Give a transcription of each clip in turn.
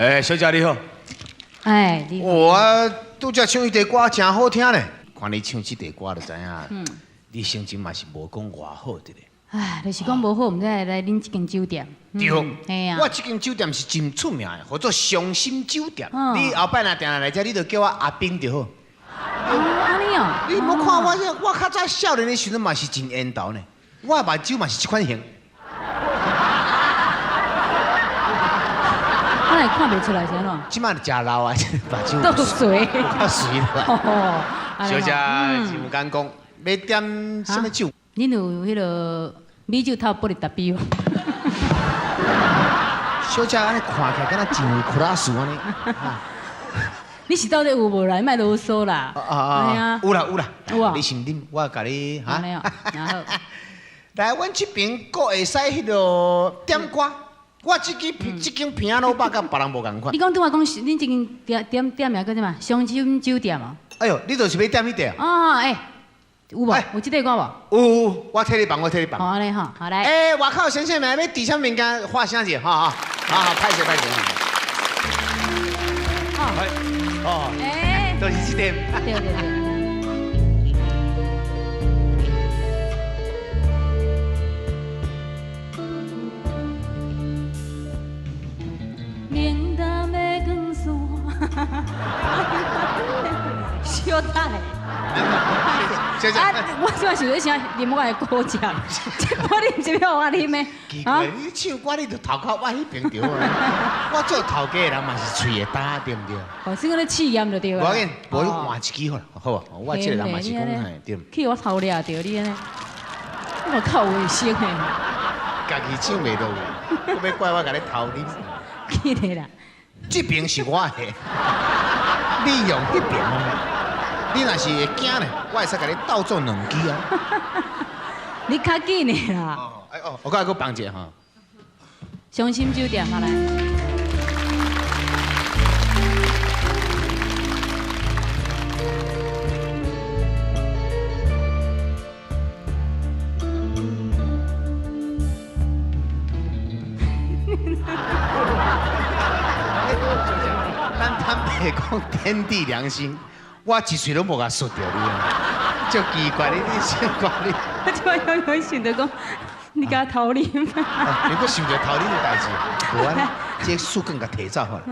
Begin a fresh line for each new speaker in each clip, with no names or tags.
哎，小姐你好。
哎，你好。
我拄才唱彼块歌真好听咧，看你唱這塊歌就知影。你心情嘛是無講偌好的咧。
唉，就是講無好，毋知會來恁這間酒店。
對。
嘿啊。
我這間酒店是真出名的，號做傷心酒店。你後擺若定來這，你就叫我阿兵就好。
哦，按呢哦。
你無看我這，我較早少年的時陣嘛是真緣投呢，我的目睭嘛是這款型。
我來看袂出來是按怎？
這馬誠老啊，目睭。
都水。
較水啦。小姐，真有敢講，欲點啥物酒？
恁有彼个米酒頭玻璃 W？
小姐按呢看起來敢若真有 class 按呢。
你是到底有無啦？你莫囉嗦啦。啊
啊，有啦有啦。有啊。你先啉，我共你哈。
然後。
來，阮這邊閣會使彼个點歌。我這支這間平老闆佮別人無仝款。
你講拄仔講，恁這間店店店名叫啥物？傷心酒店哦。
哎呦，你就是欲點彼塊？
啊，欸，有無？有這塊歌無？
有有，我替你放，我替你放。
好，按呢吼，好來。
欸，外口先生們欲遞啥物件，發聲者，哈哈，好好，歹勢歹勢。哦，欸，就是這點。
對對對。明淡的光线，小等下。啊！我这摆想欲啥啉我的果汁，这玻璃毋是欲我啉的。
奇怪，你唱歌你就头壳往彼边著啊！我做头家的人嘛是喙會焦，對毋對？
哦，所以講咧試驗就對啦。
無要緊，無你換一支好啦，好無？我這个人嘛是講嘿，對。
去我頭掠著你按呢，你嘛較有衛生的。
家己唱袂落去，閣欲怪我共你偷啉。
記得啦。
這邊是我的，你用彼邊啊。你若是會驚咧，我會使共你鬥做兩支啊！
你較緊的啦。
哦，哎哦，我閣閣放一下吼。
傷心酒店，好來。
咱坦白講，天地良心。我一喙攏無共欶著你啊，足奇怪你，你唱歌你。
我這擺勇勇想著講，你共偷啉。
你閣想著偷啉的代誌，無按呢，這欶管共提走好啦。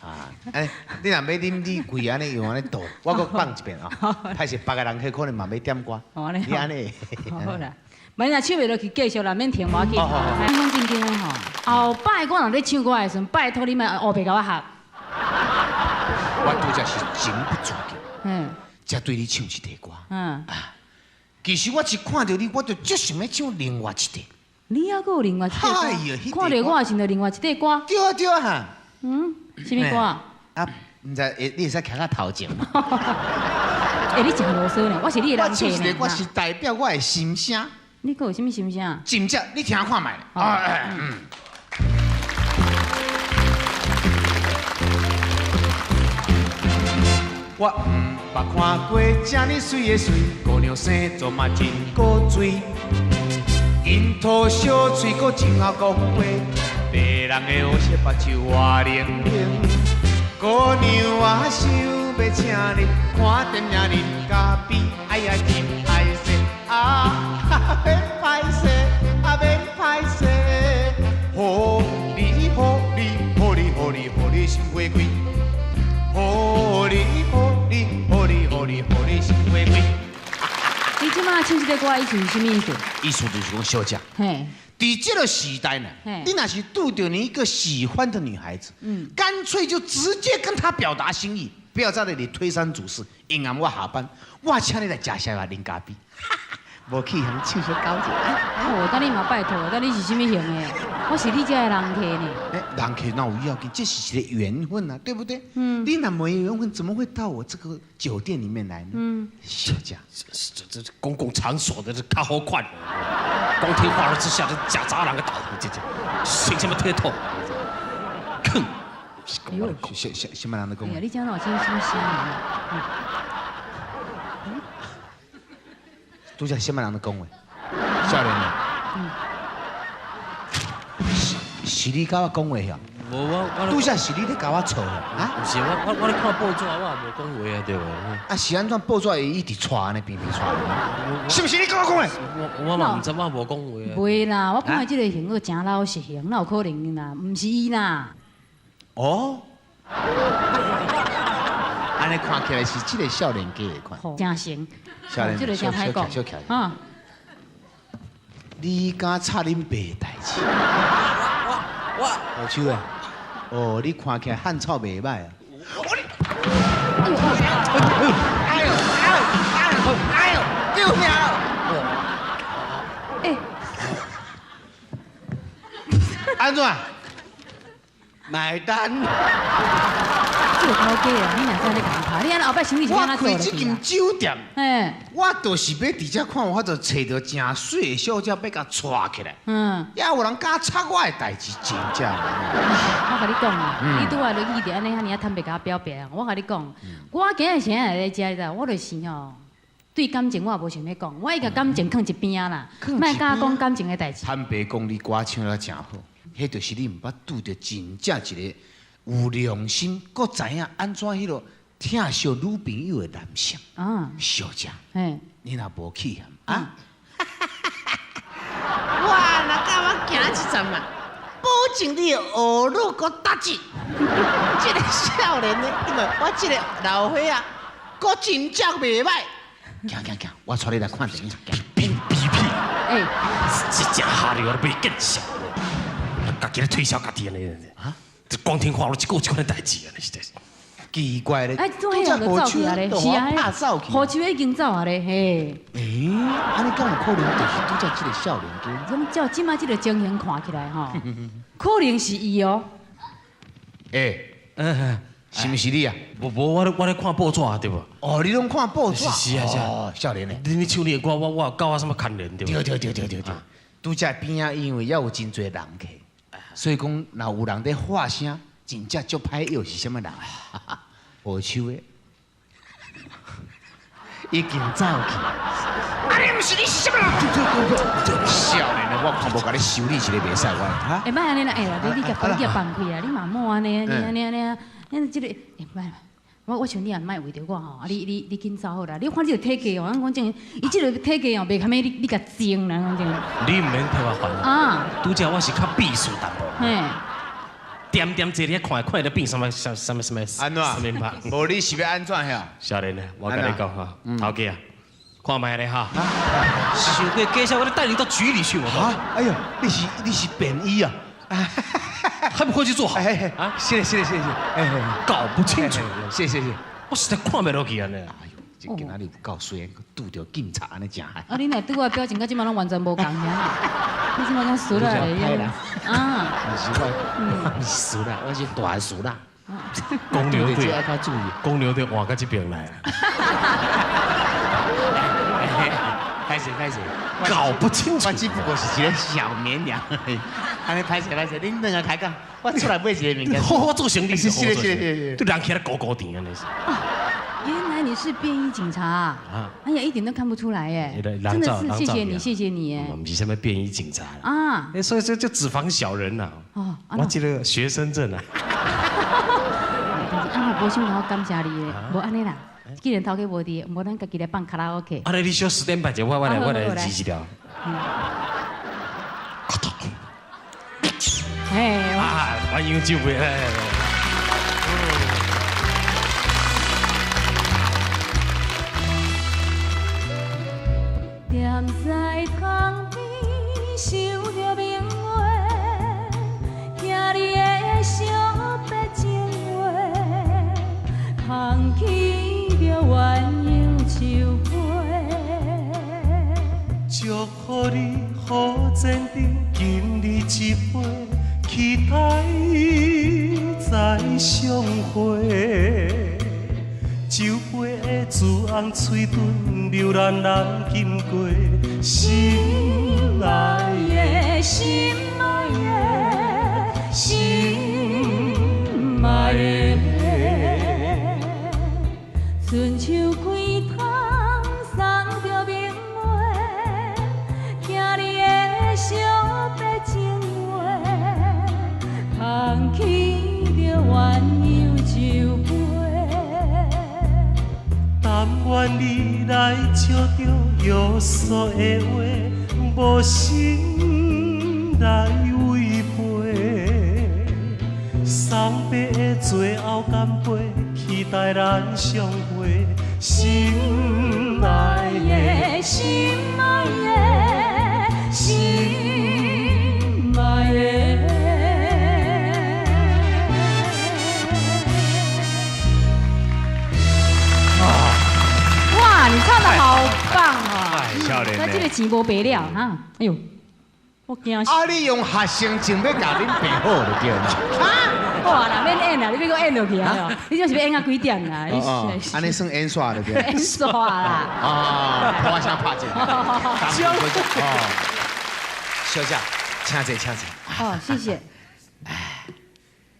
啊，哎，你若欲啉，你規按呢用按呢倒，我閣放一遍啊。歹勢，別个人客可能嘛欲點歌。你按呢。
好啦，莫若唱袂落去，繼續啦，免停，無要緊。講正經的吼，後擺我若咧唱歌的時陣，拜託你莫烏白共我翕。
我拄才是情不自禁，才對你唱這塊歌。啊，其實我一看著你，我就足想欲唱另外一塊。
你猶閣有另外一塊歌？看著我的時陣，另外一塊歌。
對啊對啊哈。
嗯，啥物歌？
啊，毋知會，你會使徛較頭前嗎？
欸，你真囉嗦呢，我是你的人客呢。
我唱一個，我是代表我的心聲。
你閣有啥物心聲？
真正，你聽看覓。嗯。我毋捌看過這呢媠的媠，姑娘生做嘛真古錐，櫻桃小喙閣真姣講話，白人的烏色目睭活靈靈。姑娘我想欲請你看電影啉咖啡，哎呀真歹勢啊，免歹勢啊免歹勢，予你予你予你予你予你心花開。予你予你予你予你予你心花開。
你這馬唱這个歌，意思是啥物意思？
意思就是講，小姐，佇這个時代呢，你若是拄著你一個喜歡的女孩子，乾脆就直接跟她表達心意，不要在那裡推三阻四。隱瞞我下班，我請你來食宵夜、啉咖啡，無去嫌唱小狗子。
哦，等你嘛拜託，等你是啥物型的？我是你這的人客呢。
欸，人客哪有要緊？這是一個緣分啊，對不對？嗯。你若沒緣分，怎麼會到我這個酒店裡面來呢？嗯。小姐，
這公共場所的這較好款，光天化日之下，這食雜人個頭，這穿啥物體統？哼！
哎呦，
啥物人咧講？
哎呀，你這哪有真心聲啊？
拄才啥物人咧講話？少年的。是你佮我講話遐？
無我
拄才是你咧共我錯啊？
毋是我咧看報紙，我也無講話啊，對無？
啊是按怎報紙會一直掣按呢邊邊掣？是毋是你共我講的？
我嘛毋知，我無講話啊。
袂啦，我看伊這個型閣誠老實型，哪有可能啦？毋是伊啦。
哦，按呢看起來是這個少年家的款。
誠型，
少年
這個誠歹講。
小起
啊！
你敢插恁爸的代誌？我老手啊！哦，你看起來漢草袂䆀啊！哎呦哎呦哎呦哎呦！救命！
欸，
按怎？買單。
這個頭家啊，你若真咧共拍，你按呢後擺生意是按怎做
我開這間酒店，我就是欲佇遮看有法度揣著誠媠的小姐，欲共娶起來。也有人敢插我的代誌，真正。
我共你講啊，你拄仔落去著按呢遐爾仔坦白共我表白啊！我共你講，我今日是按來遮，你知？我就是吼，對感情我也無想欲講，我會共感情囥一邊仔啦，莫共我講感情的代誌。
坦白講，你歌唱得誠好，彼就是你毋捌拄著真正一個有良心、閣知影按怎彼落疼惜女朋友的男性。啊，小姐，你若無去啊？我若共我行一站啊，保證你會學腦閣打折。這個少年的，因為我這個老歲仔，閣真正袂䆀。行行行，我帶你來看電影。
屁屁屁！
欸，
這真下流啊，袂見笑。家己咧推銷家己按呢？啊？這光天化日，這個有這款的代誌啊！實在是
奇怪咧。
哎，怎樣就走去啊咧？是啊，何秋已經走啊咧，嘿。
欸，按呢敢有可能就是拄才這個少年家？
攏照這擺這個情形看起來吼，可能是伊哦。
欸，是毋是你啊？
無無，我咧看報紙啊，對無？
哦，你攏看報紙？
是啊是啊。
少年的。
你唱你的歌，我有教我啥物牽連對無？
對對對對對對。拄才邊仔因為猶有真濟人客，所以講若有人佇喊聲，真正足歹約是啥物人？何秋的，已經走去。啊！你毋是你是啥物人？少年的，我看無共你修理一個袂使，我哈。
欸，莫按呢啦，欸，你共你共放開啊！你嘛莫按呢，你按呢按呢，你這個，欸，莫。我想你也莫為著我吼，啊你緊走好啦！你看這個體格哦，咱講真，伊這個體格哦，袂堪欲你共爭啦，講真。
你毋免替我煩啊！拄才我是較避暑淡薄。
嘿。
點點坐咧看，看伊咧變啥物啥啥物啥物。
按怎？無你是欲按怎遐？
少年的，我共你講哈，頭家啊，看覓咧哈。傷過假笑，我帶你到局裡去，我講。
哎呦，你是便衣啊？
還不快去坐好？
啊，謝謝謝謝謝謝，
搞不清楚，
謝謝謝，
我實在看袂落去按呢。
哎呦，這今仔日有夠衰，拄著警察按呢誠害。
啊，你若拄我表情，佮這擺攏完全無仝爾，你這擺攏輸啦，啊，
毋是我，毋是輸啦，我是大輸啦。
公牛隊，公牛隊換到這邊來。
歹勢歹勢，
搞不清楚，
我只不過是一個小綿羊。按呢歹勢歹勢，恁兩个開講，我出來買一个物件。
好，我做生意是
是是是，
對人起來高高甜按呢是。
原來你是便衣警察啊！哎呀，一點都看不出來耶！真的是謝謝你，謝謝你耶！
毋是啥物便衣警察啊！所以這就只防小人吶。哦，我這個學生證啊。
但是啊，無想到我感謝你的，無按呢啦。既然頭家無佇，無咱家己來放卡拉 OK。
啊，你小時間擺者，我來試一條。
嘿，
啊，歡迎酒杯。
踮在窗邊想著明月，聽你的惜別情話，空起著鴛鴦樹皮。
祝福你好前程，敬你一杯，期待再相會。酒杯的珠紅喙唇，留咱人经过，心爱的，
心爱的，心爱的，春秋开窗送著明月，听你的惜别情话，空起。
愿你来笑著约束的话，无心来违背。送别的最后干杯，期待咱相会。心爱的，
心爱的，心爱的。哇，你唱得好棒哦！
少年
那這個錢無白了哈！哎呦，我驚死！
啊，你用學生證欲共恁爸好就對啦。
好啦，免演啦，你欲閣演落去啊？你這是欲演到幾點啦？
哦，按呢算演煞就對。
演煞啦！
啊，我先拍一下。哦，小姐，請坐，請坐。
哦，謝謝。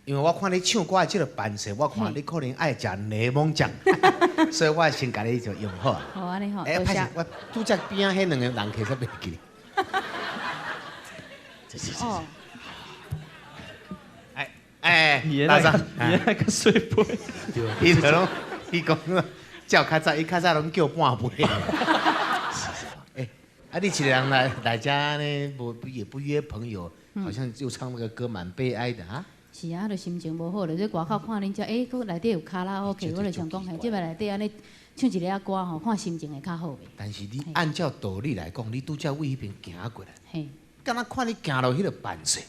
因為我看你唱歌的這個扮勢，我看你可能愛食檸檬醬，所以我先共你就用好。
好，按呢好。
欸，歹勢，我拄才邊仔彼兩個人客才袂記得。
哦。
哎哎，
你那個，你那個水杯。
伊就攏，伊講叫較早，伊較早攏叫半杯。哎，啊，你一個人來來遮呢，無也不約朋友，好像就唱那個歌，蠻悲哀的啊。
是啊，就心情無好，就咧外口看恁遮，欸，閣內底有卡拉 OK，我就想講，嘿，這擺內底按呢唱一下歌吼，看心情會較好袂？
但是你按照道理來講，你拄才為彼邊行過來，
嘿，
敢若看你行落彼個扮勢，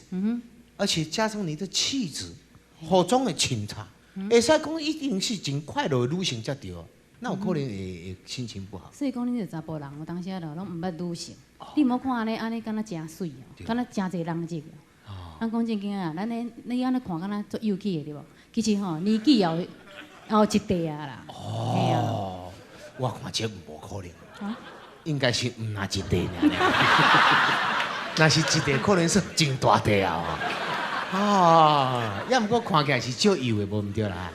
而且加上你的氣質、服裝的穿插，會使講一定是真快樂的女性才對，哪有可能會心情不好？
所以講，恁這查埔人有當時啊，就攏毋捌女性，你毋好看按呢按呢，敢若誠媠哦，敢若誠濟人質。咱講正經啊，咱咧你按呢看敢若足幼齒的對無？其實吼年紀也有也有一塊啊啦。
哦，我看這無可能，應該是毋若一塊爾。若是一塊，可能是真大塊啊！啊，猶毋過看起來是少幼的，無毋對啦。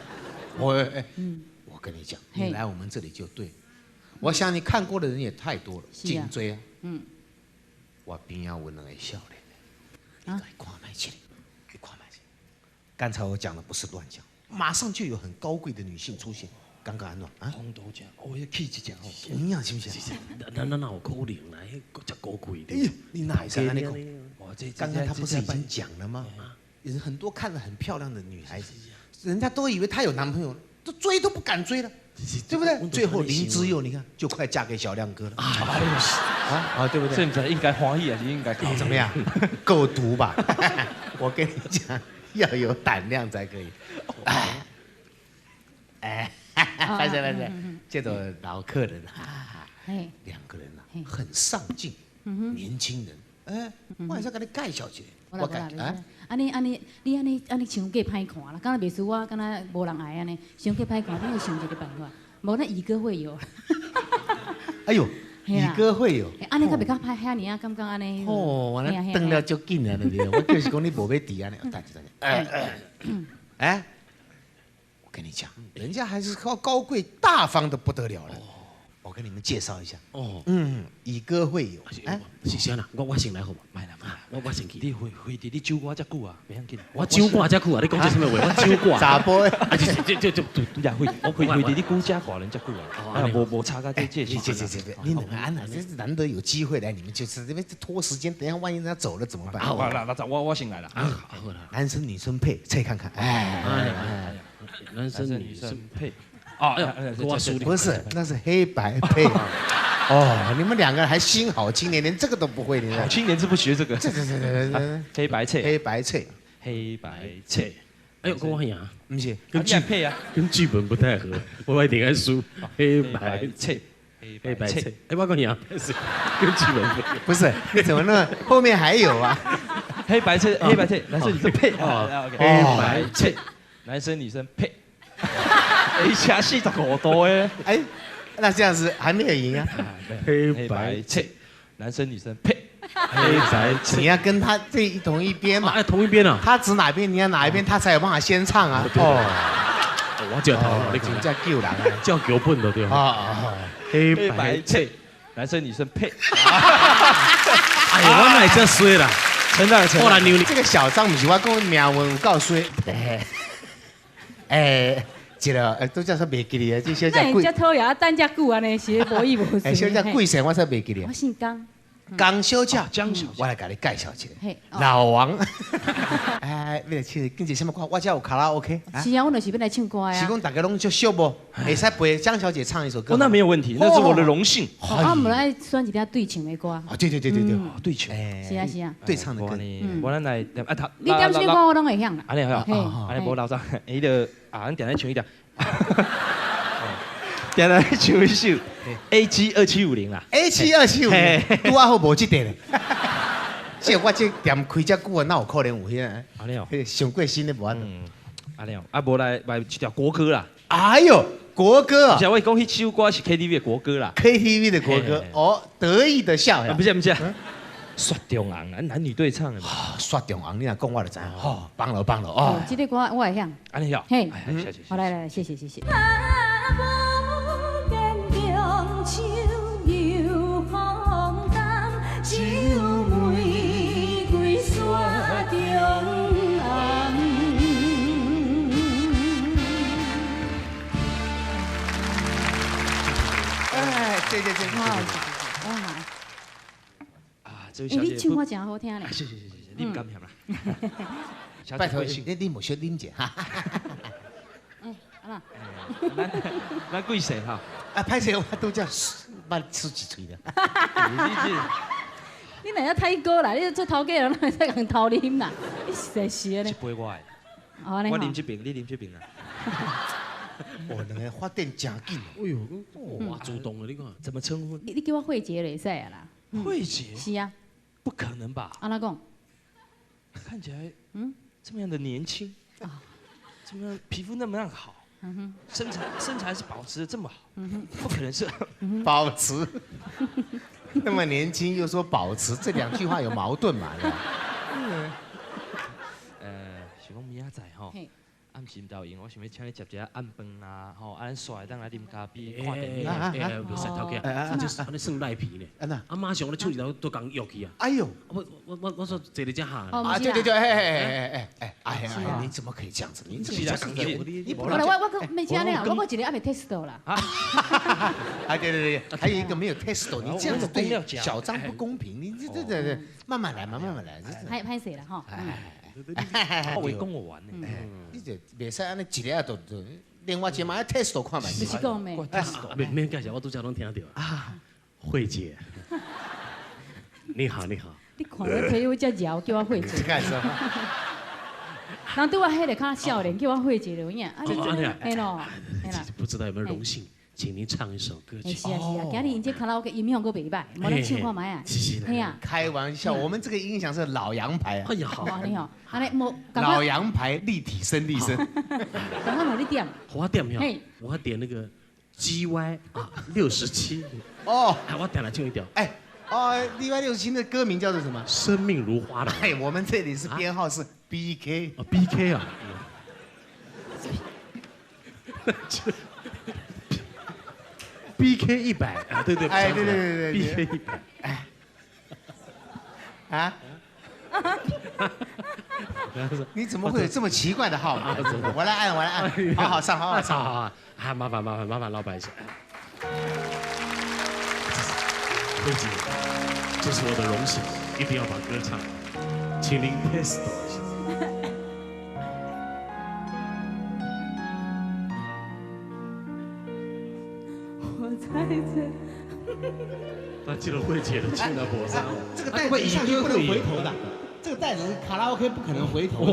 我我跟你講，你來我們這裡就對。我想你看過的人也太多了，真濟啊。我邊仔有兩個少年。你來看覓這個，你看覓這個。剛才我講的不是亂講，馬上就有很高貴的女性出現。剛剛按怎啊？
紅豆醬，哦，彼氣質真好。
有影是毋是？
咱咱哪有可能啦？彼遮高貴
的。哎呦，你哪會使按呢講？剛剛他不是已經講了嗎？有很多看得很漂亮的女孩子，人家都以為她有男朋友，都追都不敢追了，對不對？最後林姿佑，你看就快嫁給小亮哥了。啊啊，對不對？
現在應該歡喜還是應該
怎麼樣？夠毒吧？我跟你講，要有膽量才可以。哎，哎，來來來，這都老客人，兩個人啊，很上進，年輕人。哎，我還是給你介紹一下。我介啊，
按呢按呢，你按呢按呢傷過歹看啦，敢若袂輸我，敢若無人愛按呢，傷過歹看，你要想一個辦法，無咱以歌會友。
哎呦，以歌會友，
按呢較袂較歹，遐爾啊，感覺按呢。
哦，我那轉了足緊啊，對我就是講你無欲佇按呢，等下等下。哎，我跟你講，人家還是靠高貴大方的不得了了。我跟你們介紹一下。哦，嗯，以歌會友。哎，
是啥啦？我先來好無？莫啦，我先去。
你會會佇你酒館遮久啊？袂要緊。
我酒館遮久啊？你講這啥物話？我酒館。
查埔。
啊，這這這這，
也會，我會會佇你古家寡人遮久啊？啊，無無差價這這。
這這這這，你兩個安啦，這是難得有機會來，你們就是這邊拖時間，等下萬一人家走了怎麼辦？
好啦，那我先來啦。
好啦，
男生女生配，猜看看。哎，
男生女生配。
啊，
不是，那是黑白配。哦，你們兩個還新好青年，連這個都不會，你
好青年是不學這個。
這這這這這，
黑白配，
黑白配，
黑白配。
哎呦，跟我贏，
毋是，
跟劇
配啊，
跟劇本不太合，我一定愛輸。黑白配，黑白配。哎，我講贏，跟劇本
不是，你怎麼那後面還有啊？
黑白配，黑白配，男生女生配啊。
黑白配，
男生女生配。一下45度的，
哎，那這樣子還沒有贏啊？
黑白
切，男生女生配，
黑白切，
你要跟他這同一邊嘛？
哎，同一邊啊。
他指哪邊，你要哪一邊，他才有辦法先唱啊。哦，
我就頭，你
真正救人啊，
叫腳本就對。
啊，
黑白切，
男生女生配。
哎呀，我哪會這衰啦？
陳大成，
後來你
這個小張毋是我講命運有夠衰。哎。一个，拄才说袂记哩，这小姐
贵。那遮讨厌，等遮久按呢，是无意无思。
哎，小姐贵姓？我煞袂记哩。
我姓江。
江小姐，江小姐，我来共你介绍一下。老王。哎，你来唱，跟一啥物歌？我遮有卡拉 OK。
是啊，我就是欲来唱歌啊。
是讲大家拢足熟无？会使陪江小姐唱一首歌？
那没有问题，那是我的荣幸。
啊，我们来选一条对唱的歌。
哦，对对对对对，对唱。
是啊是啊。
对唱的歌。
我咱来啊，他。
你点啥物歌我拢会晓啦。
按呢好，按呢无老张，伊就啊，咱定咧唱一条。定来唱一首 A G 2750啦
，A G 2750，拄仔好无这块咧。这我这店开遮久啊，哪有可能有彼个？
按呢哦，
上过新的无法度。
按呢哦，啊无来来一条国歌啦。
哎呦，国歌啊！
不是，我讲彼首歌是 K T V 的国歌啦。
K T V 的国歌，哦，得意的笑。
不是不是，雪中红，男女对唱的嘛。
雪中红，你若讲我就知影。吼，帮了帮了哦。
这个歌我会晓。
按呢哦，
嘿，好来来，谢谢谢谢。
对对对，
哇！
啊，这位小姐，
你唱歌真好听咧。
谢谢谢谢谢，你唔敢嫌啦。
拜托，你莫小啉者哈。
哎，阿啦。
咱贵姓哈？
啊，歹势，我拄才捌出一喙啦。
你若遐太高啦，你做头家人，哪会使共偷啉啦？你实在是按呢。
这杯我的。我啉这边，你啉这边啦。
哦，两个发展真紧。
哎呦，哇，主动的，你看
怎么称呼？
你叫我慧姐就会使啊啦。
慧姐？
是啊。
不可能吧？
按怎讲？
看起来，这么样的年轻，这么样皮肤那么样好，身材是保持的这么好，不可能是
保持那么年轻又说保持，这两句话有矛盾嘛？
是讲明仔载吼。暗时毋知有闲，我想欲请你食一下暗饭啊，吼，啊，咱煞会当来啉咖啡、看电影。
哎，袂使头家，这按呢算赖皮呢。啊，马上我咧唱一条都共约去啊。
哎呦，
我说坐伫遮下。
啊，对对对，哎哎哎哎哎哎哎，你怎么可以这样子？你怎么这样？你
我我阁没请你啊，我阁一个还未 test 到啦。
啊，对对对，还有一个没有 test 到，你这样子对小张不公平。你这慢慢来嘛，慢慢来。
歹歹势啦吼。
我会讲我玩呢，
你这袂使按呢一个就就，另外一个嘛爱 test 看觅。
你是讲咩？
免免介绍，我拄才拢听到。啊，慧姐，你好你好。
你看我皮肤遮沓，叫我慧姐。人对我彼个较少年，叫我慧姐就有影。
啊，
嘿咯，
不知道有没有荣幸，请您唱一首歌曲。
是啊是啊，今日𪜶这卡拉 OK 音响阁袂歹，无咱唱看觅啊。
是是。
嘿啊。
开玩笑，我们这个音响是老洋牌啊。
哎呀好。
你好，按呢无。
老洋牌立体声立声。
赶快予你点。
我点呀。我点那个 GY 啊67。
哦。
我点来唱一条。
哎，哦，另外67的歌名叫做什么？
生命如花的。
哎，我们这里是编号是 BK。
哦，BK 啊。BK 100啊，对对，
哎，对对对
对，BK 100，
哎，啊，你怎么会有这么奇怪的号码？我来按，我来按，好好上，好好上，
好好，啊，麻烦麻烦麻烦老板一下。慧姐，这是我的荣幸，一定要把歌唱，请您 test 一下。那进了慧姐的进了火山，
这个袋子一下就不能回头的，这个袋子是卡拉 OK 不可能回头。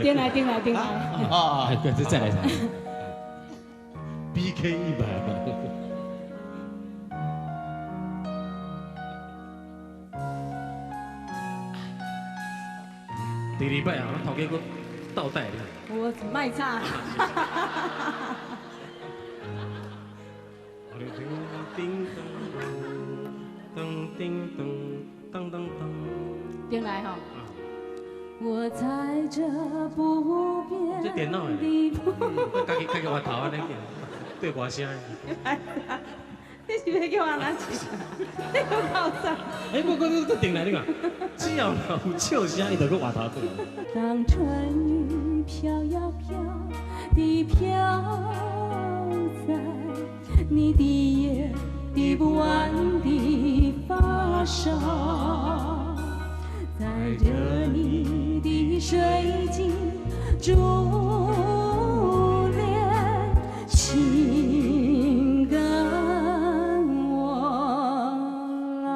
点来点来点来。
啊
啊！对，再来一 BK 100。第二摆啊，我头家阁倒带你。
我卖唱。
叮当叮当当当当。
点来吼。我在这不变
这电脑的，家己家己发头按呢对歌声。
你是欲叫我按怎唱？你阁够惨。
哎，我定來你看，只要有笑聲，伊就閣活頭轉。
當春雨飄呀飄的飄在你的眼滴不完的發梢，在這你的水晶珠簾，請跟我來。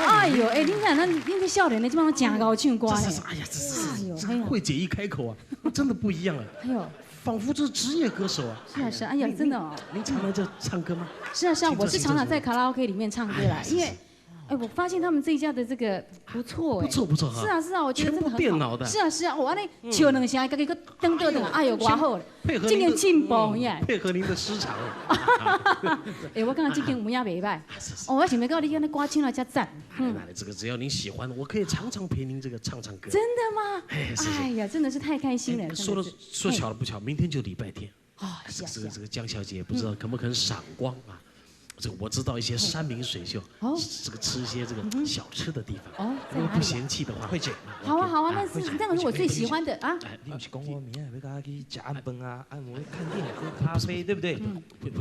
哎呦，哎，你看咱恁這少年的這擺攏真𠢕唱歌呢。
哎呀，這是這個慧姐一開口啊，真的不一樣啊。
哎呦，
仿佛就是職業歌手啊。
是啊是啊，哎呀，真的哦。
您常常在唱歌嗎？
是啊是啊，我是常常在卡拉 OK 裡面唱歌啦，因為。哎，我發現他們這一家的這個不錯哎，
不錯不錯。
是啊是啊，我覺得真的很好。
電腦的。
是啊是啊，我按呢笑兩聲，家己閣轉倒轉，哎呦，偌好咧。
配合
這間進步耶。
配合您的失常。
哎，我感覺這間有影袂歹。哦，我想袂到你按呢歌唱來遮讚。
嗯，這個只要您喜歡，我可以常常陪您這個唱唱歌。
真的嗎？
哎，
哎呀，真的是太開心了。
說的說巧了不巧，明天就禮拜天。
哦，
這個江小姐不知道肯不肯賞光啊？這個我知道一些山明水秀，這個吃一些這個小吃的地方。
哦，
如果不嫌棄的話，
慧姐，
好啊好啊，那是那個是我最喜歡的啊。
你不是講我明仔欲佮我去食暗飯啊，按摩、看電影、喝咖啡，對不對？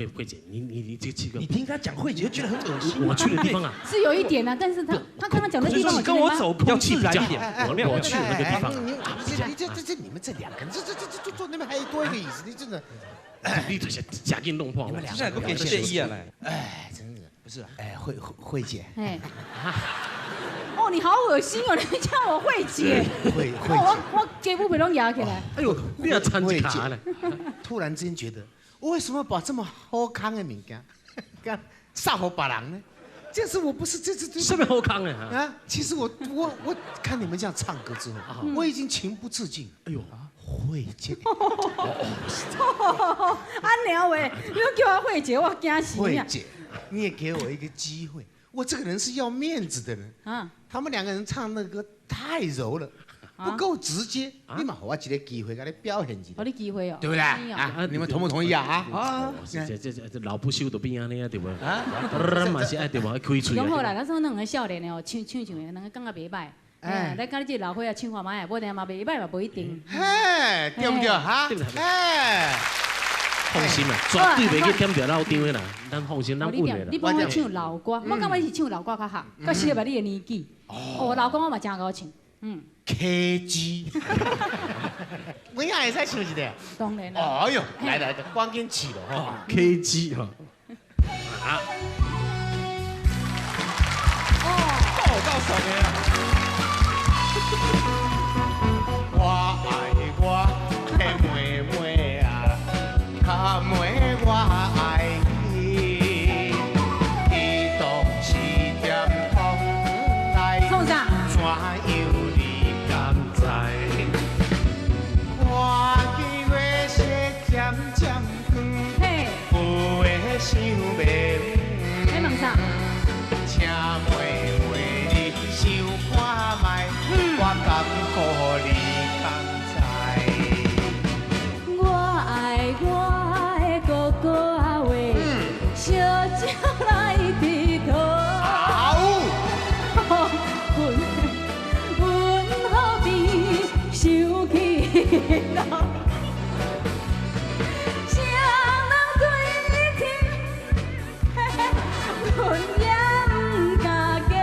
慧姐，你這個，
你聽他講慧姐就覺得很噁心。
我去的地方啊，
是有一點啊，但是他剛剛講的地方，
你跟我走比較自然一點。
我去那個地方，
你這你們這兩個人，這坐那邊還多一個椅子，你真的。
你這些假給弄破，
你們兩個給建議啊來。
哎，真是
不是？
哎，慧姐。
哎。哦，你好噁心哦！你叫我慧姐。
慧慧姐。
我肩膀被攏壓起來。
哎呦，你也參一卡咧。
突然之間覺得，我為什麼把這麼好康的物件，給撒予別人呢？這次我不是這次。
什麼好康的
啊？其實我看你們這樣唱歌之後，我已經情不自禁。哎呦。慧姐，
按娘喂，你叫我慧姐，我驚死。
慧姐，你也給我一個機會，我這個人是要面子的人。啊，他們兩個人唱那個歌太柔了，不夠直接。你嘛，予我一個機會，給你表現一下。
予你機會哦，
對不對？啊，你們同不同意啊？啊，
這老不休都變按呢啊，對無？啊，嘛是愛對無？開喙。
講好啦，咱說兩個少年的哦，唱唱唱的，兩個感覺袂歹。哎，來，佮你這個老歲仔唱看覓，無定嘛袂歹嘛，無一定。
嘿，對不對？哈，哎，
放心啦，絕對袂去點著老張的啦，咱放心，咱穩的啦。
你幫我唱老歌，我感覺你是唱老歌較好，較適合你的年紀。哦，老歌我嘛真𠢕唱，嗯。
KG，我也會使唱一個。
當然啦。
哎呦，來來，趕緊試咯吼。
KG 哈。啊。
哦，夠爽的。
我愛我的妹妹啊，較妹我愛伊，伊當時踮窗內，
創啥？
怎樣你敢知？看見月色漸漸光，有的想袂
你問啥？
請妹妹你想看覓，我甘苦你敢知？
我愛我的哥哥啊喂，小鸟來佚佗。阮何必想起老？谁人对天，阮也不敢假，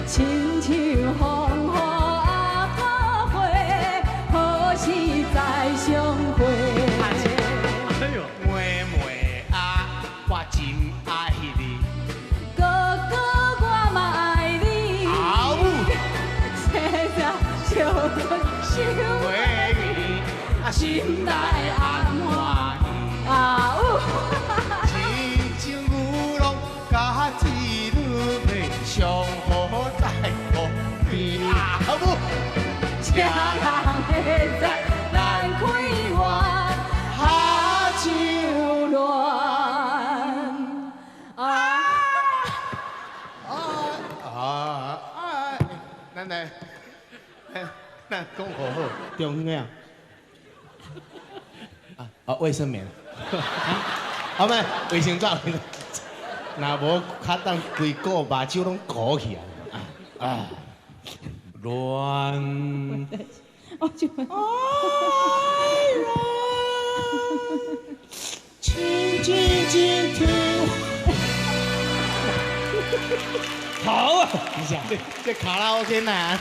亲像风雨啊桃花，何时再相会？
哎呦，
妹妹啊，我真愛你。
哥哥我嘛愛你。
好。
世世相想
你，
心內暗歡喜。啊有。
親像牛郎佮一女配，相好在河邊。啊母，
誰人會知咱開懷
哈
手戀？啊！
啊啊！咱來，咱講好好。
中央啊，啊，衛生棉，啊，唔係衛生紙，若無較當規個目睭攏糊起啊！啊，亂
我就
愛人，請靜靜聽。
好啊！
你想，這卡拉 OK 哪？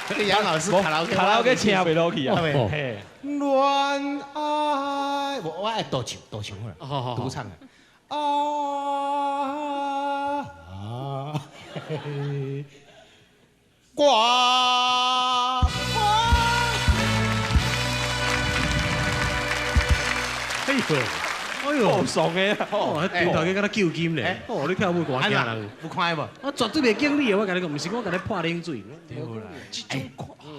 這楊老師卡拉 OK，
卡拉 OK 請袂落去啊！
嘿，戀愛，我愛獨唱，獨唱好啦，獨唱啊！啊，掛。
哎呦，哎呦，
好爽的！
哦，頂頭家敢若救金咧！哦，你跳舞歌驚人，
有看無？
我絕對袂敬你的，我共你講，毋是我共你潑冷水。
對啦，這種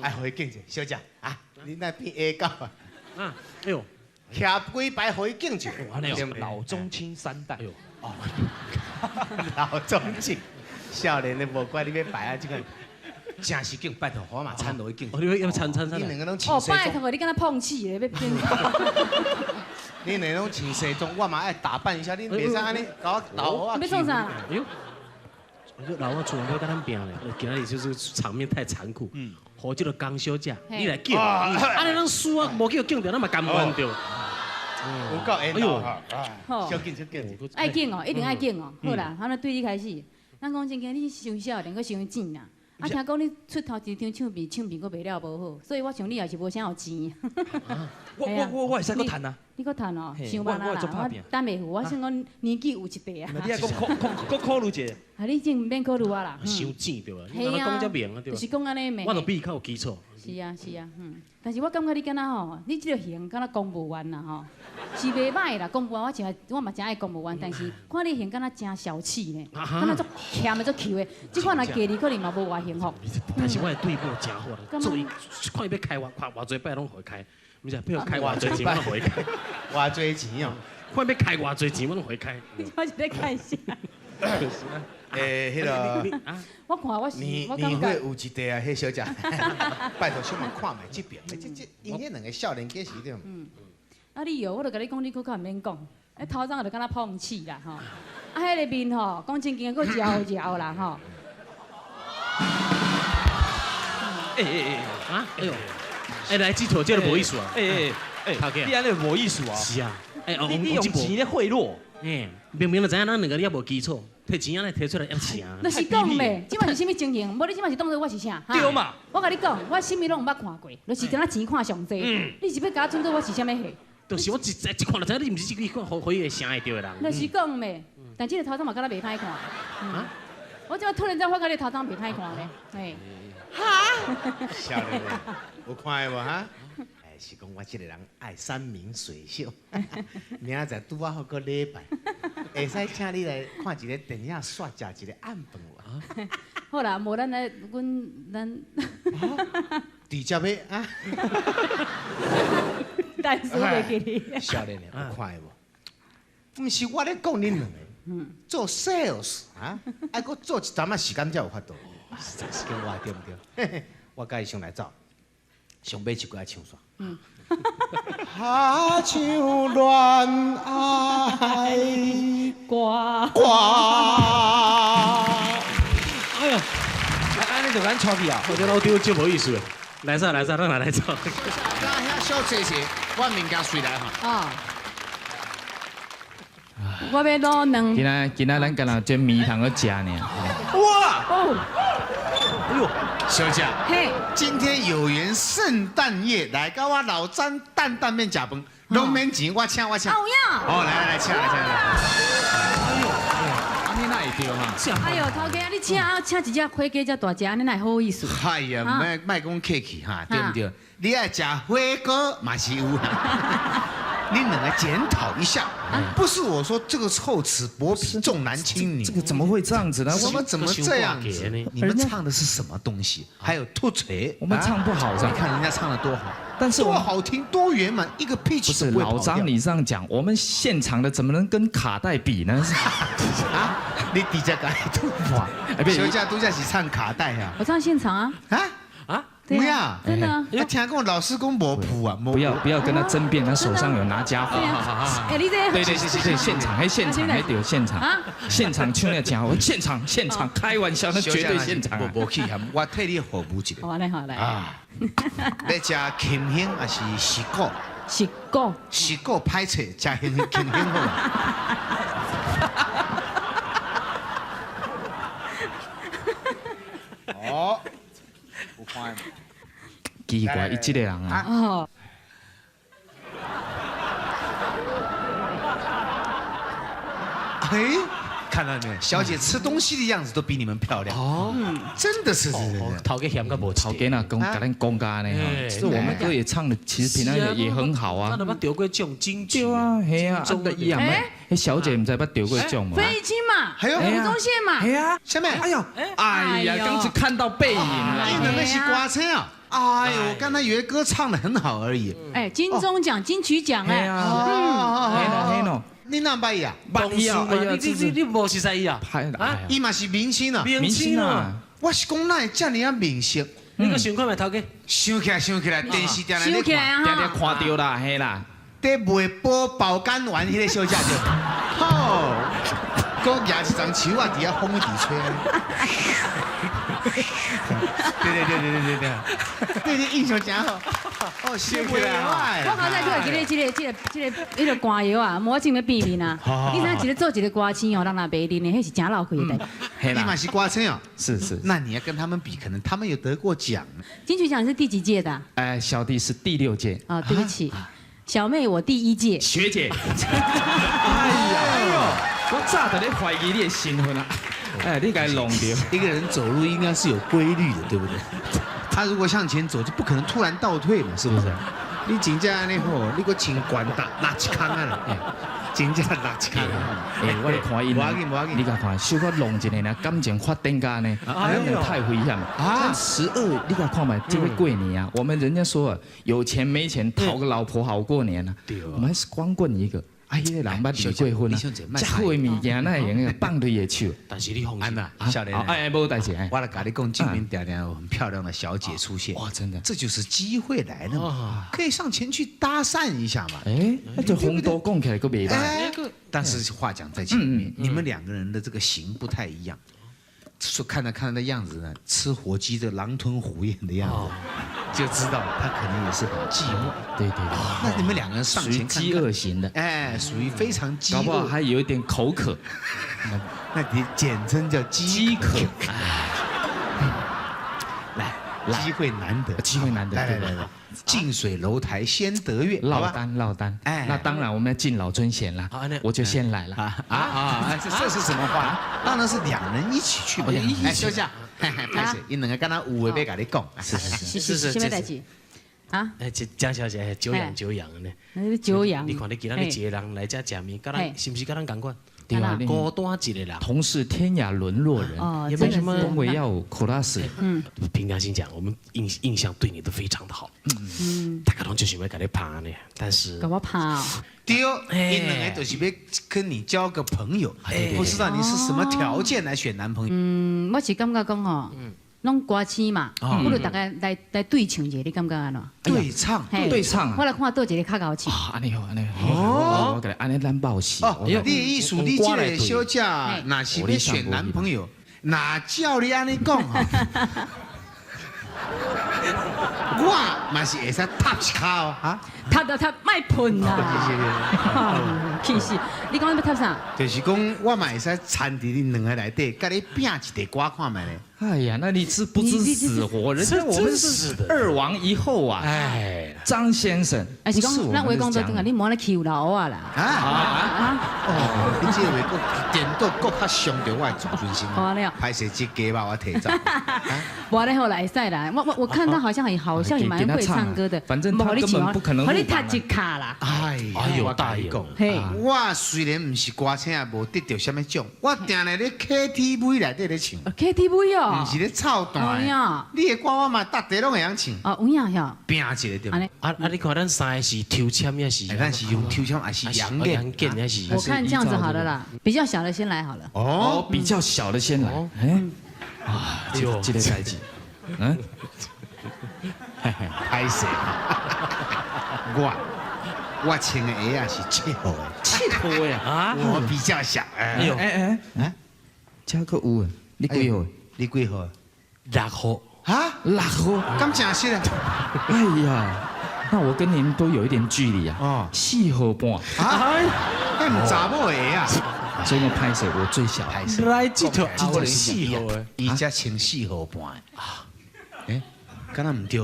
愛予伊敬者，小姐啊，你那變 A 狗啊？
啊，哎呦，
徛幾排予伊敬者，
老中青三代。
哦，老中青，少年的無怪你欲排啊，這個真是敬，拜託我嘛參落去敬。
哦，你欲參參參。
你兩個攏穿
哦，
西裝。
拜託，你敢若碰瓷咧，欲變。
你兩個攏穿西裝，我嘛愛打扮一下，你袂使按呢共我鬧我。
欲創啥？
哎呦，老我厝要佮咱拚咧，今仔日就是場面太殘酷。嗯。予這個江小姐，你來敬，按呢咱輸啊，無叫敬著，咱嘛甘願著。
有夠緣投哈！小敬小敬。
愛敬哦，一定愛敬哦。好啦，咱對你開始。咱講真經，你傷少年，閣傷錢啦。啊，聽講你出頭一張唱片，唱片閣賣了無好，所以我想你也是無啥有錢。
我會使閣趁啊！
你閣趁哦，傷慢啊啦！我等袂赴，我想講年紀有一塊啊。
你愛閣考慮一下。
啊，你真毋免考慮我啦。
傷錢對吧？你講遮明啊對吧？
就是講按呢
我就比伊較有基礎。
是啊是啊，嗯。但是我感覺你敢若吼，你這個型敢若公務員啦吼，是袂歹啦。公務員我真我嘛真愛公務員，但是看你型敢若真小氣呢，敢若足欠的足抾的。這款若嫁你可能嘛無偌幸福。
但是我的對某真好啦，做伊看伊欲開偌偌濟擺攏予伊開，毋是，比如開偌濟錢，我攏予伊開。
偌濟錢哦，
看欲開偌濟錢，我攏予伊開。
我是咧開啥？
欸，彼个，
我看我是，
你你會有一塊啊，彼小姐，拜託小問看覓這邊，這這𪜶彼兩個少年家是對。
嗯，啊你哦，我著共你講，你閣較毋免講，彼頭鬃就敢若碰瓷啦吼，啊，彼个面吼，講真經閣搖搖啦吼。
欸欸欸，
啊，哎呦，欸來這套這個無意思啊，
欸欸欸，你按呢無意思啊？
是啊，欸，
你用錢咧賄賂，
欸，明明就知影咱兩個你猶無基礎。提錢按呢提出來要錢。
那是講咩？這擺是啥物情形？無你這擺是當做我是啥？
對嘛？
我共你講，我啥物攏毋捌看過，就是敢若錢看上濟。你是欲共我裝做我是啥物貨？
就是我一一看就知你毋是這個款予伊會啥會著的人。
那是講咩？但這个頭鬃嘛敢若袂歹看。啊？我這擺突然間發覺你頭鬃袂歹看咧，嘿。
哈？少年，有看的無哈？是講我這個人愛山明水秀，明仔載拄仔好閣禮拜，會使請你來看一个電影，煞食一个暗飯無？
好啦，無咱來，阮咱
直接欲啊！
但是袂記你。
少年的有看的無？毋是我咧講恁兩个，做 sales 啊，愛閣做一陣仔時間才有法度。實在是叫我對毋對？我佮伊先來走，上尾一句愛唱煞。哈像戀愛
歌
歌。
哎呀，
按呢就咱帶去啊！
我這老丟真無意思的。來噻來噻，咱來走。
剛遐小坐坐，我物件隨來哈。
啊。我欲滷卵。
今仔今仔咱干焦煎糜通閣食爾。
哇！
哦。
哎呦，小姐，
嘿，
今天有緣聖誕夜，來共我老張擔擔麵食飯，攏免錢，我請我請。
有影。
哦，來來來，請來請來。
哎呦，按呢哪會著哈？
哎呦，頭家，你請啊請一隻火雞遮大隻，按呢哪會好意思？
哎呀，莫莫講客氣哈，對毋對？你愛食火鍋嘛是有啦。你兩個檢討一下，不是我說這個厚此薄彼，重男輕女，
這個怎麼會這樣子呢？
我們怎麼這樣子？你們唱的是什麼東西？還有吐槌，
我們唱不好，
你看人家唱的多好，
但是
多好聽，多圓滿，一個 pitch
不是老張，你這樣講，我們現場的怎麼能跟卡帶比呢？
啊，你直接共伊突破，小姐拄才是唱卡帶啊？
我唱現場啊。
啊啊！
對啊，真的啊。
我聽講老師講無譜啊，
不要不要跟他爭辯，他手上有拿家伙。
哎，你這
對對對對，現場還現場還對現場，現場唱得真好，現場現場開玩笑，那絕對現場。
無去嫌，我替你服務一下。
好來好來。
啊，欲食芹香還是石鼓？
石鼓。
石鼓歹揣，食芹芹香好。哦，有看。
奇怪，伊這個人啊。
哦。
哎，看到沒有？小姐吃東西的樣子都比你們漂亮。哦，真的是是是。
頭家嫌甲無。
頭家若講，共咱講甲呢，其實我們歌也唱的，其實平常也很好啊。
咱都捌得過獎金曲。
對啊，係啊，啊伊也毋，彼小姐毋知捌得過獎無？
費玉清嘛，
還有
吳宗憲嘛。
係啊，
啥物？
哎呦，哎呀，剛才看到背影啦。
你兩個是歌星啊？哎呦，我剛才以為歌唱得很好而已。
哎，金鐘獎、金曲獎哎。
哦，嗯。
你哪捌伊啊？
捌伊啊！
你無熟似伊啊？
啊！伊嘛是明星啊！
明星啊！
我是講哪會這爾啊面熟？
你閣想看覓頭家？
想起來，想起來，電視定定咧看，
定定看著啦，嘿啦。
佇賣寶包干丸彼個小姐就，吼，閣舉一丛樹仔佇遐風一直吹。對對對對對對對，對你印象真好。哦，想起來
我剛才就會記得這個歌謠啊，無我正欲變面啊。你知影一个做一個歌星哦，人若袂認的，彼是真老氣的代。
你嘛是歌星哦？
是是。
那你要跟他們比，可能他們有得過獎。
金曲獎是第幾屆的？
哎，小弟是第6屆。
哦，對不起，小妹我第1屆。
學姐。哎呀，我早就咧懷疑你的身份啊！哎，你共弄著。
一個人走路應該是有規律的，對不對？他如果向前走，就不可能突然倒退嘛，是不是？你真正按呢吼，你閣穿懸搭落一空啊！真正落一空。
哎，我咧看伊，無要緊無要緊，你共看，小可弄一下呢，感情發展到呢，太危險了。啊，12，你共看覓，這個過年啊，我們人家說啊，有錢沒錢，討個老婆好過年啊。對。我們還是光棍一個。啊，彼個人捌離過婚啊，遮好的物件哪會用得放對伊的手？
但是你放心
啦，少年，
哎，無代誌，
我來共你講，這邊定定有很漂亮的小姐出現，
哇，真的，
這就是機會來了嘛，可以上前去搭訕一下嘛。
哎，那就風度講起來閣袂歹。
但是話講在前面，你們兩個人的這個型不太一樣，說看他看他的樣子呢，吃火雞的狼吞虎嚥的樣子，就知道他可能也是很寂寞。
對對對，
那你們兩個人上前看，
屬於飢餓型的，
哎，屬於非常飢餓，
搞不好還有一點口渴，
那你簡稱叫飢渴。來，機會難得，
機會難得，
來來來來，近水樓台先得月，
落單落單，哎，那當然我們要敬老尊賢啦，我就先來了。
啊，這是什麼話？當然是兩人一起去嘛。哎，休假，歹勢，𪜶兩个敢若有話欲共你講。
是是是
是，啥物代誌？啊？
哎，江小姐，久仰久仰呢。
久仰。
你看你今仔日一個人來遮食麵，佮咱是毋是佮咱仝款？
對啊，
孤單一個人。
同是天涯淪落人，
哦，
也沒什麼。
恭維要苦拉死。
嗯。
憑良心講，我們印象對你都非常的好。嗯。大家攏就是欲共你拍呢，但是。
共我拍哦。
對，𪜶兩个就是欲跟你交個朋友，不知道你是什麼條件來選男朋友。
嗯，我是感覺講吼，攏歌星嘛，不如大家來對唱一下，你感覺按怎？
對唱，
對唱。
我來看佗一個較𠢕唱。
啊，按呢好，按呢好。哦，我共你按呢咱報喜。
哦，你的意思，你這個小姐，若是欲選男朋友，若照你按呢講吼，我嘛是會使踏一跤哦，哈。
踏就踏，莫噴啦。其實，你講欲踏啥？
就是講，我嘛會使摻佇恁兩个內底，共你拼一塊歌看覓咧。
哎呀，那你知不知死活？人家我們是二王一後啊！哎，張先生，
啊是講，咱話講做真啊，你莫按呢欺負老蚵仔啦！
啊啊！哦，你這個話閣顛倒，閣較傷著我的自尊心。
好啊，
歹勢這雞肉我提走。
無咧好啦，會使啦。我看他好像也好像也蠻會唱歌的，
反正他根本不可能。
予你踢一跤啦！
哎呦，大爺，我雖然毋是歌星，也無得著啥物獎，我定定咧 KTV 內底咧唱。
KTV 哦，
毋是咧臭彈。你的歌我嘛逐地攏會曉唱。
哦，有影曉。
拼一个對。
啊啊！你看咱三个是抽籤抑是？
咱是用抽籤還是楊
楊還是？
我看這樣子好了啦，比較小的先來好了。
哦，比較小的先來。哎，啊，這個代誌，嗯。
歹勢，我穿的鞋仔是7號的，7
號的啊？
我比較小。
哎哎哎哎，這閣有啊？你幾號？
你幾號？6
號。
哈？6
號？
敢誠實啊？
哎呀，那我跟您都有一點距離啊。哦，4號半。
啊？那毋查某鞋啊？
所以我歹勢，我最小。
歹勢。
來這套，這4號的，
伊才穿4號半的。啊？欸，敢若毋對？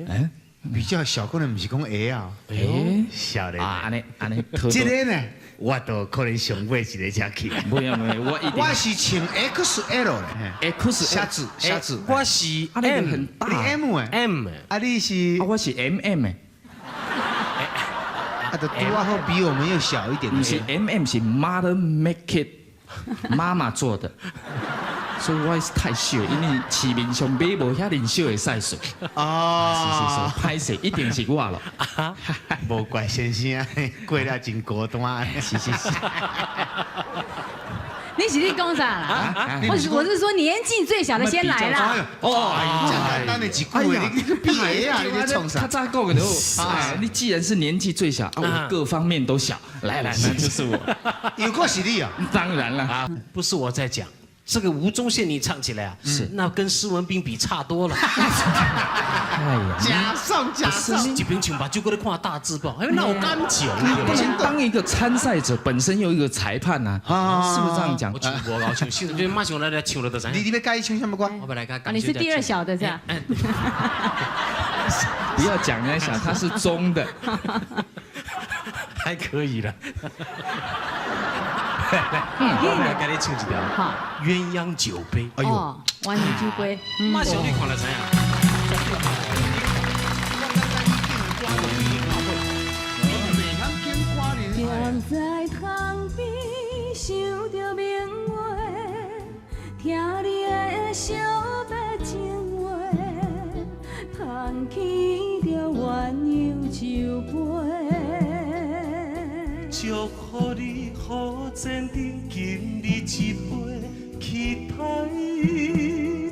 欸？比較小，可能毋是講鞋啊。欸，少年
啊，按呢按呢，
這個呢，我都可能上尾一個才去。
不用不用，我一定。
我是穿 XL 的
，X
小子小子，
我是 M
很大，
你 M 的
，M
啊你是？
我是 MM 的。
啊，就拄仔好比我們又小一點。
毋是 MM 是 Mother Make It，媽媽做的。所以我是太小，因為市面上買無遐爾小的 size。哦，是是是，歹勢一定是我咯。
無怪先生啊，過了真孤單。
是是是。
你是咧講啥啦？我是說年紀最小的先來啦。
哦，簡單的一句話，你比鞋啊，你咧創啥？
他咋講的？哎，你既然是年紀最小，啊，我各方面都小，來來，那就是我。
有過實力啊？
當然了，
不是我在講。這個吳宗憲你唱起來啊，是那跟施文彬比差多了。
哎呀，
假送假送，
一邊唱目睭閣咧看大字報，哎，那有感情。
你不能當一個參賽者，本身又一個裁判吶，是不是這樣講？
我唱無夠唱，現在馬上來來唱了就知。
你欲佮伊唱啥物歌？
我欲來佮。
你是第二小的是吧？
不要講人家想他是中的，
還可以了。我來給你唱一條《鴛鴦酒杯》。
哎呦，
鴛鴦酒杯，
馬上你看就知影。
踮在窗邊想著明月，聽你的小白情話，捧起著鴛鴦酒杯。
祝福你好前程，敬你一杯，期待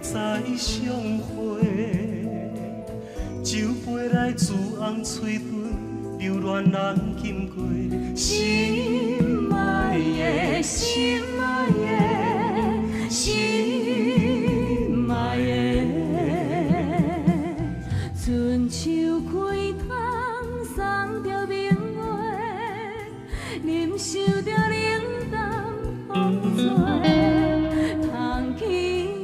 再相會。酒杯內注紅喙唇，留戀人金過。
心愛的，心愛的，心愛的，春秋開窗送著明月，忍受著冷淡風吹，捧起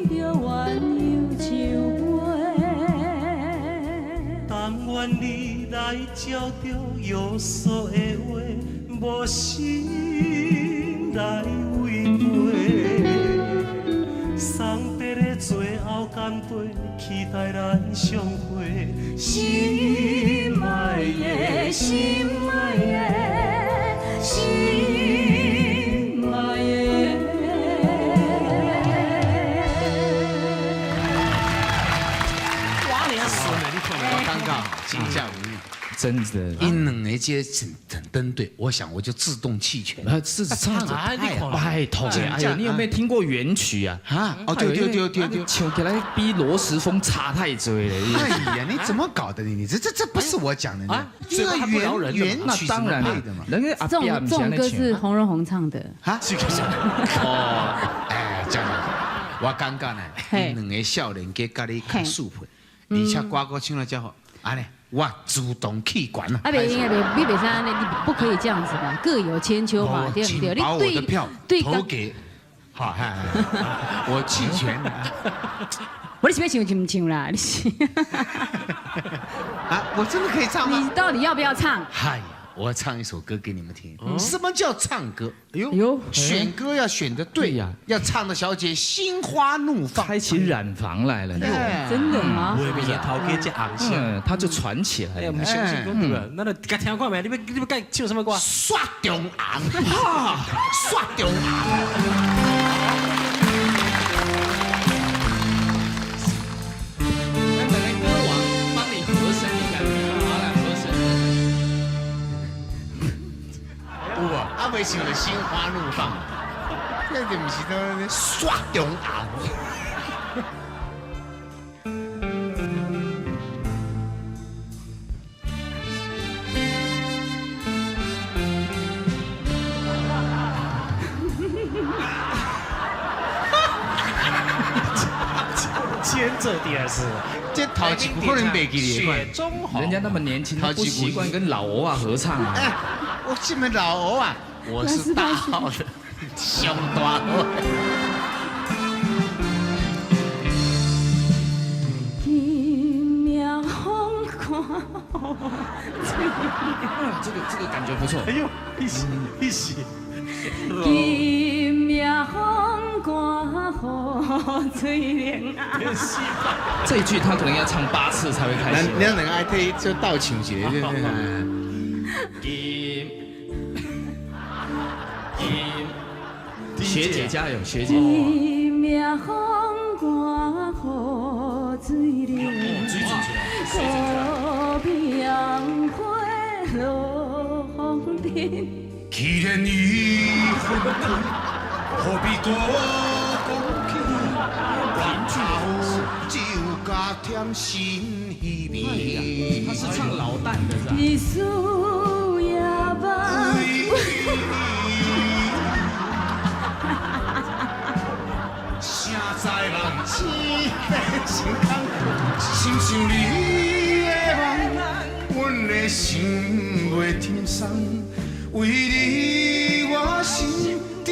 著鴛鴦酒杯。
但願你來照著約束的話，無心來違背。送別的最後乾杯，期待咱相會。
心愛的，心愛的，心愛的。
哇，你還順的，你看
我感覺真正有影。
真的，𪜶
兩个這很登對，我想我就自動棄權。
是唱得太拜託，哎呦，你有沒有聽過原曲啊？
啊，哦對對對對對，
唱起來比羅時豐差太多了。
哎呀，你怎麼搞的你？你這不是我講的，這個原曲
當然
配的嘛。
人家
這種歌是洪榮宏唱的。
啊？哦，哎，這樣，我感覺呢，𪜶兩个少年家佮你較速配，而且歌閣唱得遮好，按呢。我主動棄權了。
啊，袂用啊，袂，你袂使按呢，你不可以這樣子嘛，各有千秋嘛，對不對？
把我的票投給，好，我棄權。
我你是欲唱就毋唱啦，你是。
啊，我真的可以唱嗎？
你到底要不要唱？
嗨呀，我要唱一首歌給你們聽。什麼叫唱歌？哎呦，選歌要選得對呀，要唱的小姐心花怒放，
開啟染房來了。
真的嗎？
我以前頭家這紅線，
他就傳起來。
哎，毋相信講對吧？那就共聽看覓，你欲共唱什麼歌？
雪中紅，雪中紅。未想著心花怒放，這就毋是講雪中紅。
做第二次。
這頭一句可能袂記得。
雪中紅，
人家那麼年輕，他不習慣跟老歐啊合唱啊。
哎，我這麼老歐啊，我是大號的，上大號。
今夜風寒
這個感覺不錯。
哎呦，一起一起。
今夜風寒雨水冷啊！
這一句他可能要唱8次才會開心。
你兩個愛替就倒唱一下。
金金，學姐加油，學姐。
今夜風寒雨水冷，可比紅花落紅塵。
既然已分開，何必多講起？回頭只有加添新稀味。
他是唱老旦的，是吧？
一絲也夢。
谁知人生变成空，亲像你的梦，阮的心袂轻松。為你我心震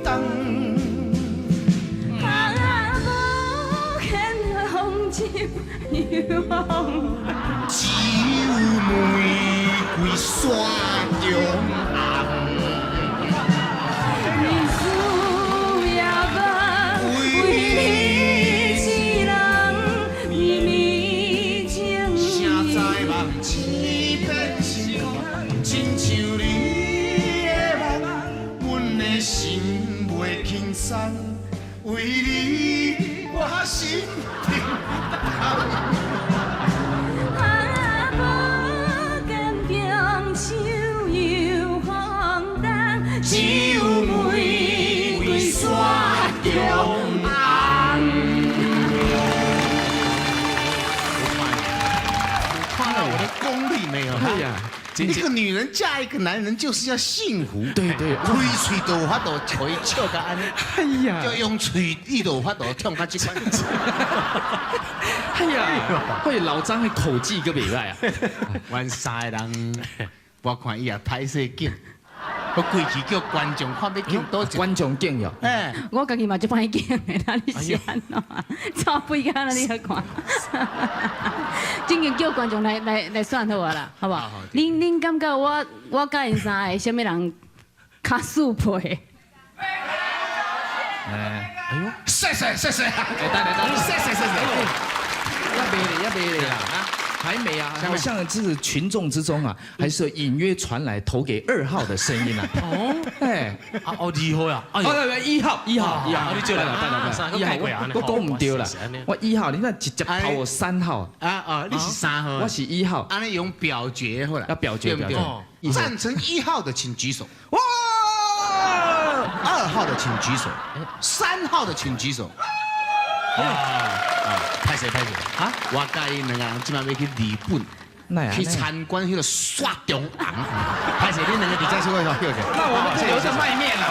動。
啊，無限風酒又風，
只有玫瑰雪中紅。
一絲也夢，為你一人绵綿情
誰知夢醒變成空，親像你的夢，阮的心袂輕鬆，為你我心震動。
啊，無間中秋又風冬，
只有玫瑰雪中紅。
看到我的功力沒有？
哎呀，
一個女人嫁一個男人就是要幸福。
對對，
開喙都有法度，可以笑到按呢。
哎呀，
就用喙，伊都有法度唱到這款。
哎呀，會老張的口技閣袂䆀啊！
阮三個人，我看伊也歹勢敬，我規氣叫觀眾看欲敬佗一
觀眾敬喲。
哎，
我家己嘛足歹敬的啦，你是按怎？臭屁干啦，你來看。真經叫觀眾來選好啊啦，好無？恁感覺我佮𪜶三個啥物人較速配？
哎，
哎呦，謝謝謝謝，
哎，等等等，
謝謝謝謝。
要沒咧，要沒咧啊！還沒啊，好像這是群眾之中啊，還是隱約傳來投給2號的聲音啊。哦，哎，
啊哦2號啊，
哦，1號，1號，1號，
你做
來來來，1號，我講唔對啦，我1號，你那直接投我3號。
啊哦，你是3號，
我是1號。
按呢用表決好啦，
要表決，
對不對？贊成1號的請舉手。
哇！
2號的請舉手，3號的請舉手。啊！歹勢歹勢，啊！我佮𪜶兩個人這擺欲去日本，去參觀彼個雪中紅。歹勢，恁兩個佇遮小可歇者。
那我們不留著賣麵了。